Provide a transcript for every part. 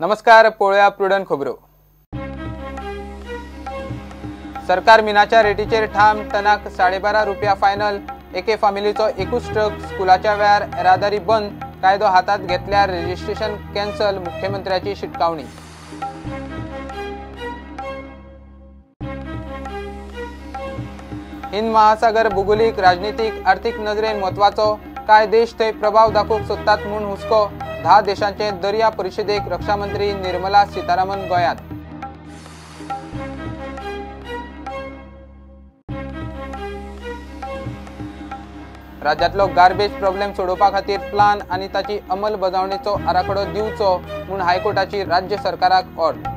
नमस्कार, पळोवया प्रुडंट खबरो. सरकार मिनाच्या रेटीचेर ठाम, टनाक 12.5 रुपया फायनल. एके फामिलीचो एकूच ट्रक, स्कुलाच्या वेळार येरादारी बंद, कायदो हातात घेतल्यार रजिस्ट्रेशन कॅन्सल, मुख्यमंत्र्याची शिटकावणी. हिंद महासागर भुगोलीक, राजनीतीक, आर्थिक नजरेन म्हत्वाचो, कांय देश थंय प्रभाव दाखोवंक सोदतात म्हूण हुस्को. 10 देशांचे दर्या परिशदेक रक्षामंत्री निर्मला सीतारामन गोंयांत. राज्यांतलो गार्बेज प्रॉब्लेम सोडोवपा खातीर प्लान आनी ताची अंमलबजावणेचो आराखडो दिवचो म्हूण हायकोर्टाची राज्य सरकाराक ऑर्द.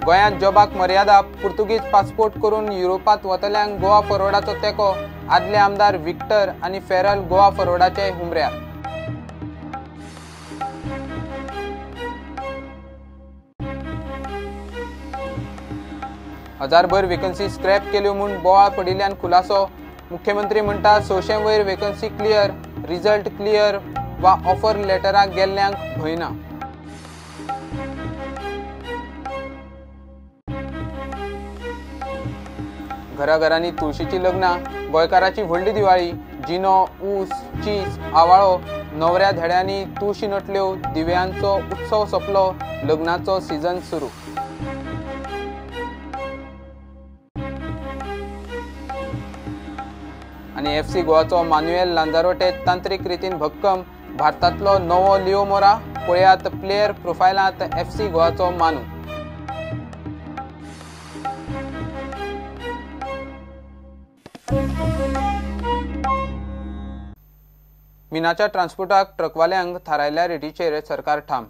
गोंयांत जॉबाक मर्यादा, पुर्तुगीज पासपोर्ट करून युरोपांत वतल्यांक गोवा फॉरवर्डाचो तेंको. आदले आमदार विक्टर आनी फेरल गोवा फॉरवर्डाचे हुमऱ्यार. हजारभर वेकन्सी स्क्रॅप केल्यो म्हूण बोवाळ पडिल्ल्यान खुलासो. मुख्यमंत्री म्हणटा 600 वयर वेकन्सी क्लियर, रिजल्ट क्लियर वा ऑफर लेटराक गेल्ल्यांक भंय ना. घराघरांनी तुळशीची लग्नां, गोंयकाराची व्हडली दिवाळी, जिनो, ऊस, चीज, आवाळो, नवऱ्या धेड्यांनी तुळशी नटल्यो, दिव्यांचो उत्सव सोंपलो, लग्नाचो सिजन सुरू. आनी एफसी गोवाचो मान्युएल लांजारोटे तांत्रिक रितीन भक्कम, भारतांतलो नवो लिओ मोरा. पळयात प्लेयर प्रोफायलांत एफसी गोवाचो मानू. मिनाच्या ट्रान्सपोर्टाक ट्रकवाल्यांक थारायल्ल्या रेटीचेर सरकार ठाम.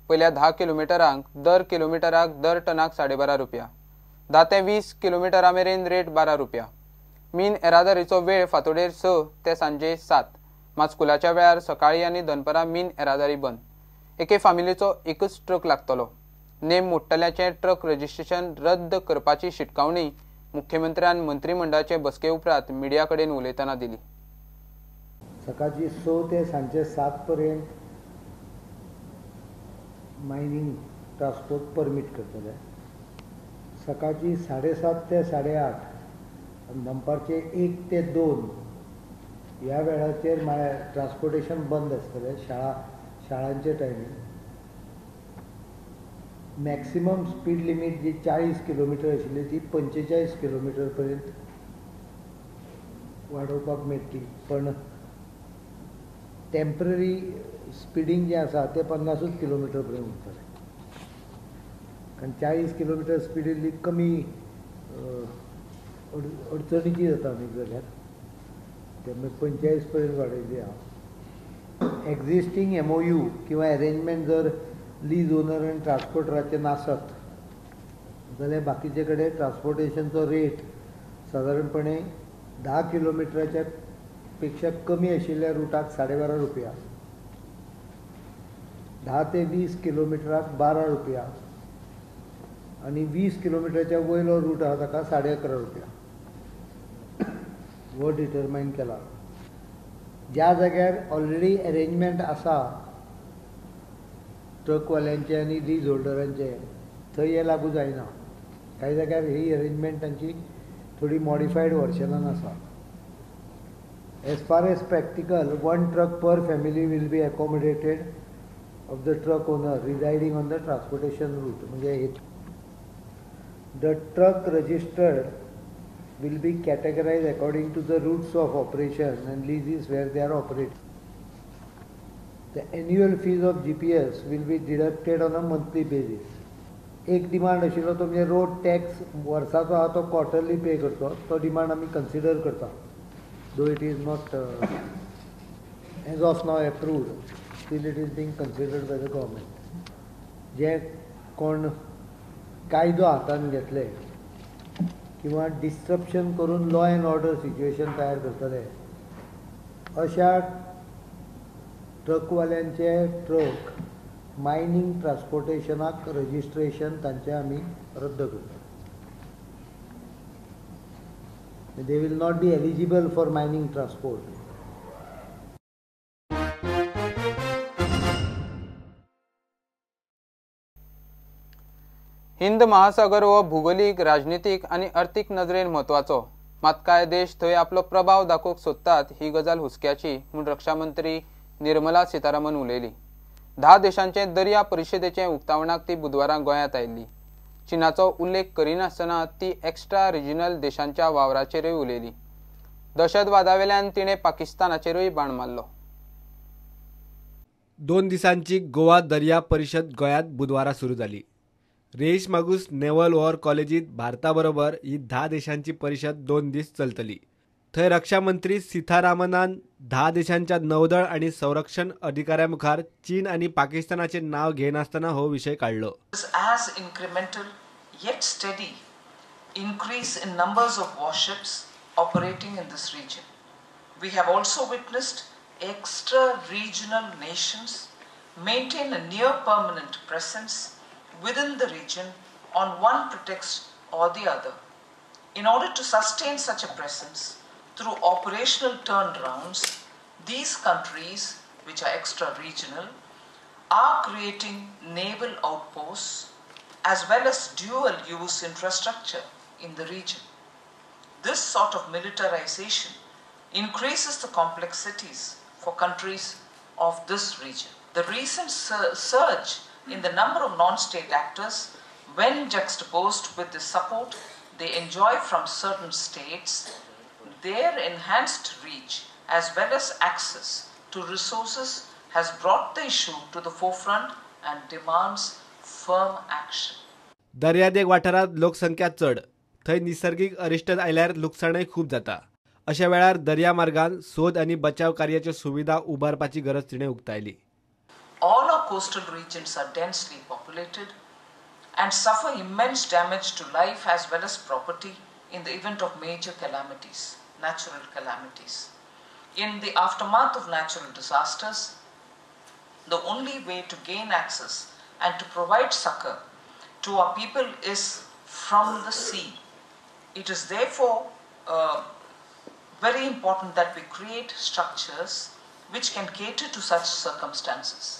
पयल्या 10 किलोमिटरांक दर किलोमिटराक दर टनाक 12.5 रुपया, 10 ते 20 किलोमिटरा मेरेन रेट 12 रुपया. मीन येरादारीचो वेळ फांतोडेर 6 ते सांजे 7, मात स्कुलाच्या वेळार सकाळी आनी दनपरां मीन येरादारी बंद. एके फामिलीचो एकूच ट्रक लागतलो. नेम मोडटल्याचें ट्रक रजिस्ट्रेशन रद्द करपाची शिटकावणी मुख्यमंत्र्यान मंत्रिमंडळाचे बसके उपरांत मिडिया कडेन उलयतना दिली. सकाळची 6 ते सांजे 7 पर्यंत मायनिंग ट्रान्सपोर्ट परमीट करतले. सकाळची 7:30 ते 8:30 आनी दनपारचे 1 ते 2 ह्या वेळाचेर ट्रान्सपोर्टेशन बंद आसतलें. शाळांचे टायमींग मॅक्सिमम स्पीड लिमीट जी 40 किलोमिटर आशिल्ली ती 45 किलोमिटर पर्यंत वाडोवपाक मेळटली, पण टेम्पररी स्पिडींग जें आसा तें 50 किलोमिटर पर्यंत उरतलें. कारण 40 किलोमिटर स्पीड इल्ली कमी अडचणीची जाता न्ही जाल्यार, त्यामुळे 45 पर्यंत वाडयली आहा. एक्झिस्टींग MOU किंवा एरेंजमेंट जर लीज ओनर आनी ट्रान्सपोर्टराचे नासत जाल्यार बाकीचे कडेन ट्रान्सपोर्टेशनचो रेट सादारणपणे 10 किलोमिटराच्या पेक्षा कमी आशिल्ल्या रुटाक 12.5 रुपया, 10 ते 20 किलोमिटराक 12 रुपया आनी 20 किलोमिटराच्या वयलो रूट आहा ताका 11.5 रुपया हो डिटरमायन केला. ज्या जाग्यार ऑलरेडी अरेंजमेंट आसा ट्रकवाल्यांचे आनी लीज होल्डरांचे थंय हें लागू जायना. कांय जाग्यार ही अरेंजमेंट तांची थोडी मॉडिफायड वर्शनान आसा. As far as practical, 1 truck per family will be accommodated of the truck owner residing on the transportation route. म्हणजे the truck registered will be categorized according to the routes of operation and leases where they are operating. The annual fees of GPS will be deducted on a monthly basis. एक demand आशिल्लो तो म्हणजे road tax वर्साचो आहा तो क्वॉर्टरली pay करचो, तो demand आमी कन्सिडर करता. Though it is not as of now approved, still it is being considered by the government. जे कोण कायदो हातान घेतले किंवा डिस्ट्रप्शन करून लॉ एंड ऑर्डर सिच्युएशन तयार करतले अशा ट्रकवाल्यांचे ट्रक मायनिंग ट्रान्सपोर्टेशनाक रजिस्ट्रेशन तांचें आमी रद्द करतात. They will not be eligible for mining transport. Hind महासागर हो भुगोलीक, राजनीतीक आनी अर्थीक नदरेन म्हत्वाचो, मात कांय देश थंय आपलो प्रभाव दाखोवंक सोदतात ही गजाल हुस्क्याची म्हूण रक्षा मंत्री निर्मला सीतारामन उलयली. 10 देशांचे दर्या परिशदेचे उक्तावणाक ती बुधवारा गोंयांत आयिल्ली. चीनाचो उल्लेख करिनासतना ती एक्स्ट्रा रिजनल देशांच्या वावराचेरूय उलयली. दहशतवादावेल्यान तिणें पाकिस्तानाचेरूय बाण मारलो. 2 दिसांची गोवा दर्या परिशद गोंयांत बुधवारा सुरू जाली. रेईश मागूस नेव्हल वॉर कॉलेजीत भारता बरोबर ही 10 देशांची परिशद 2 दीस चलतली. थंय रक्षा मंत्री सीतारामनान 10 देशांच्या नौदळ आनी संरक्षण अधिकाऱ्या मुखार चीन आनी पाकिस्तानाचे नाव घेनासतना हो विशय काडलो. As incremental yet steady increase in numbers of warships operating in this region. We have also witnessed extra regional nations maintain a near permanent presence within the region on one pretext or the other. In order to sustain such a presence through operational turnarounds, these countries, which are extra regional, are creating naval outposts as well as dual use infrastructure in the region. This sort of militarization increases the complexities for countries of this region. The recent surge in the number of non-state actors, when juxtaposed with the support they enjoy from certain states, their enhanced reach as well as access to resources has brought the issue to the forefront and demands firm action. दर्यादेग वाठारांत लोकसंख्या चड, थंय निसर्गीक अरिश्ट आयल्यार लुकसाणय खूब जाता. अशा वेळार दर्या मार्गान सोद आनी बचाव कार्याच्यो सुविधा उबारपाची गरज तिणें उक्तायली. All our coastal regions are densely populated and suffer immense damage to life as well as property in the event of major calamities, natural calamities. In the aftermath of natural disasters, the only way to gain access and to provide succor to our people is from the sea. It is therefore very important that we create structures which can cater to such circumstances.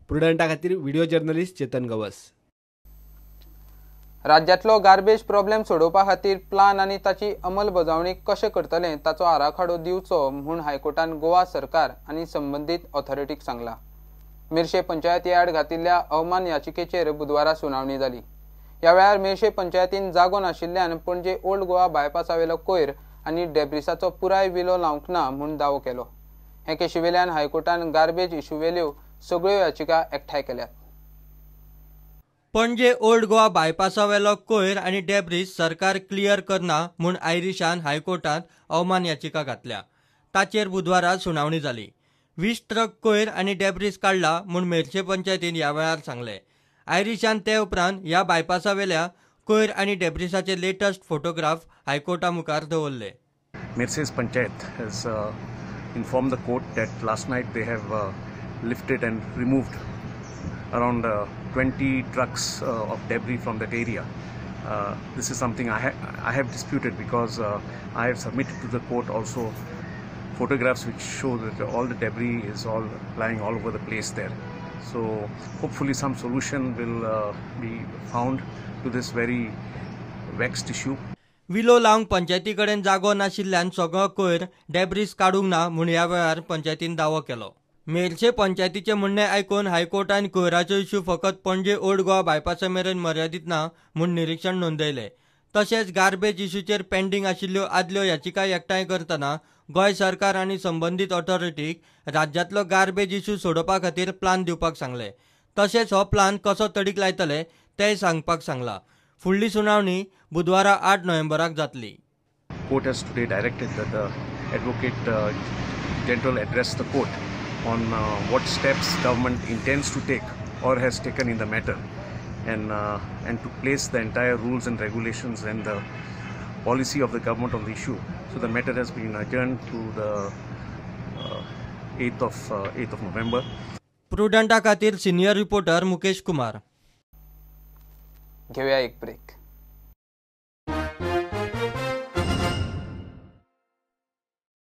प्रुडंटा खातीर video journalist Chetan Gawas. राज्यांतलो garbage problem सोडोवपा खातीर plan आनी ताची अंमलबजावणी कशें करतले ताचो आराखडो दिवचो म्हूण हायकोर्टान गोवा सरकार आनी संबंदीत ऑथॉरिटीक सांगला. मेरशे पंचायती आड घातिल्ल्या अवमान याचिकेचेर बुधवारा सुनावणी जाली. ह्या वेळार मेरशे पंचायतीन जागो नाशिल्ल्यान पणजे ओल्ड गोवा बायपासावेलो कोयर आनी डेब्रिसाचो पुराय विलो लावंक ना म्हूण दावो केलो. हे केशीवेल्यान हायकोर्टान गार्बेज इशूवेल्यो सगळ्यो याचिका एकठांय केल्यात. पणजे ओल्ड गोवा बायपासावेलो कोयर आनी डेब्रीस सरकार क्लियर करना म्हूण आयरिशान हायकोर्टांत अवमान याचिका घातल्या. ताचेर बुधवारा सुनावणी जाली. 20 ट्रक कोयर आनी डेब्रीस काडला म्हूण मेरशे पंचायतीन ह्या वेळार सांगलें. आयरिशान ते उपरांत ह्या बायपासावेल्या कोयर आनी डेब्रिसाचे लेटस्ट फोटोग्राफ हायकोर्टा मुखार दवरले. Merces panchayat has informed the court that last night they have lifted and removed around 20 trucks of debris from that area. This is something I have disputed because I have submitted to the court also photographs which show that all the debris is all lying all over the place there. So hopefully some solution will be found to this very vexed issue. विलो लावंक पंचायती कडेन जागो नाशिल्ल्यान सगळो कोयर डेब्रीस काडूंक ना म्हूण ह्या वेळार पंचायतीन दावो केलो. मेरशे पंचायतीचें म्हणणें आयकून हायकोर्टान कोयराचो इश्यू फकत पणजे ओल्ड गोवा बायपासा मेरेन मर्यादीत ना म्हूण निरिक्षण नोंदयलें. तशेंच गार्बेज इश्यूचेर पेंडींग आशिल्ल्यो आदल्यो याचिका एकठांय करतना गोंय सरकार आनी संबंदीत ऑथॉरिटीक राज्यांतलो गार्बेज इश्यू सोडोवपा खातीर प्लान दिवपाक सांगलें. तशेंच हो प्लान कसो तडीक लायतले तेंय सांगपाक सांगलां. फुडली सुनावणी बुधवारा 8 नोव्हेंबराक जातली. Court has today directed that the advocate general address the court on what steps government intends to take or has taken in the matter, and to place the entire rules and regulations and the policy of the government on the issue. So the matter has been adjourned to the 8th of November. प्रुडंटा खातीर senior reporter Mukesh Kumar. घेऊया एक break.